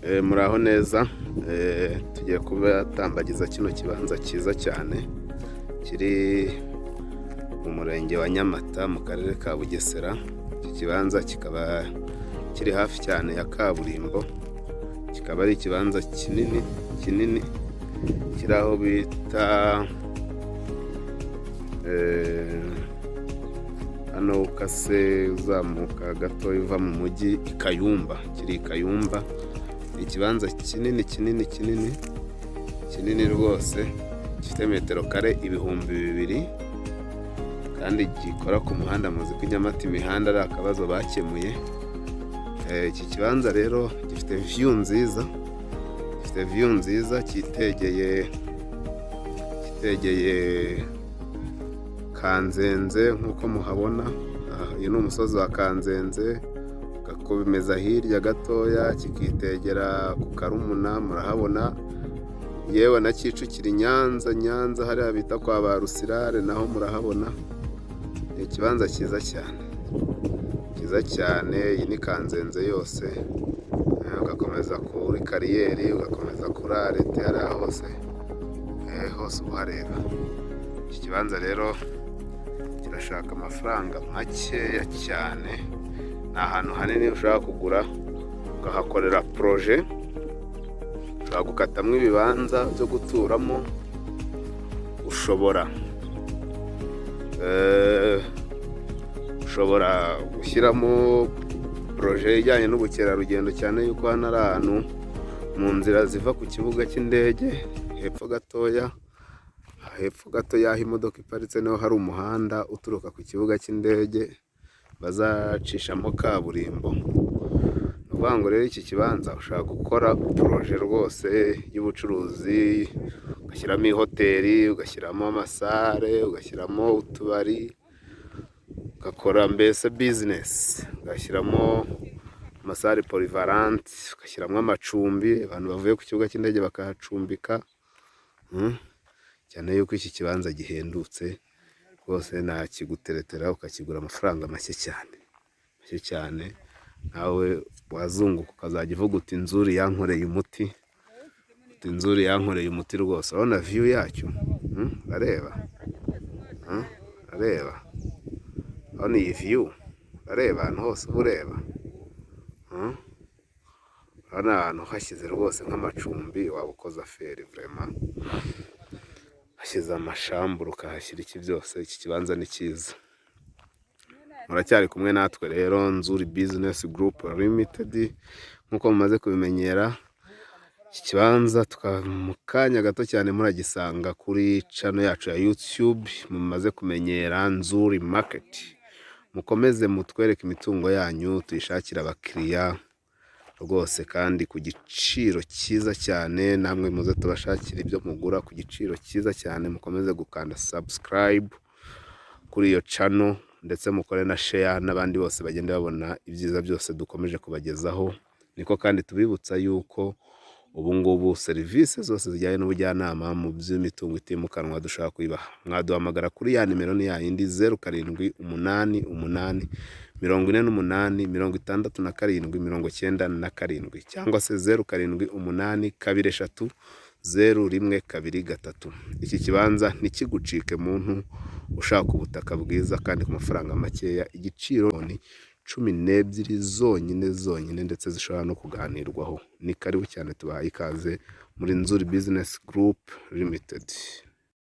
Muraho neza. Tugiye kubatambagiza kino kibanza cyiza cyane kiri mu murenge wa Nyamata, mu karere ka Bugesera. Iki kibanza kikaba kiri hafi cyane ya kaburimbo, kikaba ari ikibanza kinini kinini kiri aho bita hano ukase uzamuka gato uva mu mujyi i Kayumba, kiri i Kayumba. Ni ikibanza kinini kinini kinini kinini rwose, gifite metero kare 2000 kandi gikora ku muhanda. Muzi ko i Nyamata imihanda ari akabazo bakemuye. Iki kibanza rero gifite view nziza, gifite view nziza, cyitegeye Kanzenze nk'uko muhabona. Uyu ni umusozi wa Kanzenze, ugakomeza hirya gatoya kikitegera ku Karumuna, murahabona, yewe na Kicukiro i Nyanza, Nyanza hariya bita kwa ba Rusirare naho murahabona. Ni ikibanza cyiza cyane, cyiza cyane. Iyi ni Kanzenze yose, ugakomeza kuri kariyeri, ugakomeza kuri arete hariya hose, hose uhareba. Iki kibanza rero kirashaka amafaranga makeya cyane. Ni ahantu hanini ushobora kugura ukahakorera projet, ushobora gukatamo ibibanza byo guturamo, ushobora gushyiramo projet ijyanye n'ubukerarugendo, cyane yuko hano ari ahantu mu nzira ziva ku kibuga cy'indege hepfo gatoya, hepfo gato y'aho imodoka iparitse niho hari umuhanda uturuka ku kibuga cy'indege bazacishamo kaburimbo. Ni ukuvuga ngo rero iki kibanza ushobora gukora projet rwose y'ubucuruzi, ugashyiramo ihoteli, ugashyiramo amasalle, ugashyiramo utubari, ugakora mbese business, ugashyiramo amasalle polyvalente, ugashyiramo amacumbi, abantu bavuye ku kibuga cy'indege bakahacumbika, cyane yuko iki kibanza gihendutse rwose, nakiguteretera ukakigura amafaranga make cyane, make cyane, nawe wazunguka ukazajya uvuga uti: "Nzuri yankoreye umuti", uti: "Nzuri yankoreye umuti rwose." Urabona view yacyo, urareba, urareba, urabona iyi view, urareba ahantu hose uba ureba, urabona ahantu hashyize rwose nk'amacumbi waba ukoze affaire vraiment, hashyize amachambres, ukahashyira iki byose, iki kibanza ni cyiza. Muracyari kumwe natwe rero, Nzuri Business Group Limited, nk'uko mumaze kubimenyera. Iki kibanza mu kanya gato cyane muragisanga kuri channel yacu ya YouTube mumaze kumenyera, Nzuri Market. Mukomeze mutwereke imitungo yanyu, tuyishakire abakiriya rwose kandi ku giciro cyiza cyane. Namwe muze tubashakire ibyo mugura ku giciro cyiza cyane. Mukomeze gukanda subscribe kuri iyo channel, ndetse mukore na share, n'abandi bose bagenda babona ibyiza byose dukomeje kubagezaho. Niko kandi tubibutsa yuko ubu ngubu serivisi zose zijyanye n'ubujyanama mu by'imitungo itimukanwa dushobora kuyibaha. Mwaduhamagara kuri ya nimero, ni ya yindi, 0788 48 67 97, cyangwa se 0782 330 123. Iki kibanza ntikigucike, muntu ushaka ubutaka bwiza kandi ku mafaranga makeya. Igiciro ni 12 zonyine zonyine, ndetse zishobora no kuganirwaho. Ni karibu cyane, tubahaye ikaze muri Nzuri Business Group Limited.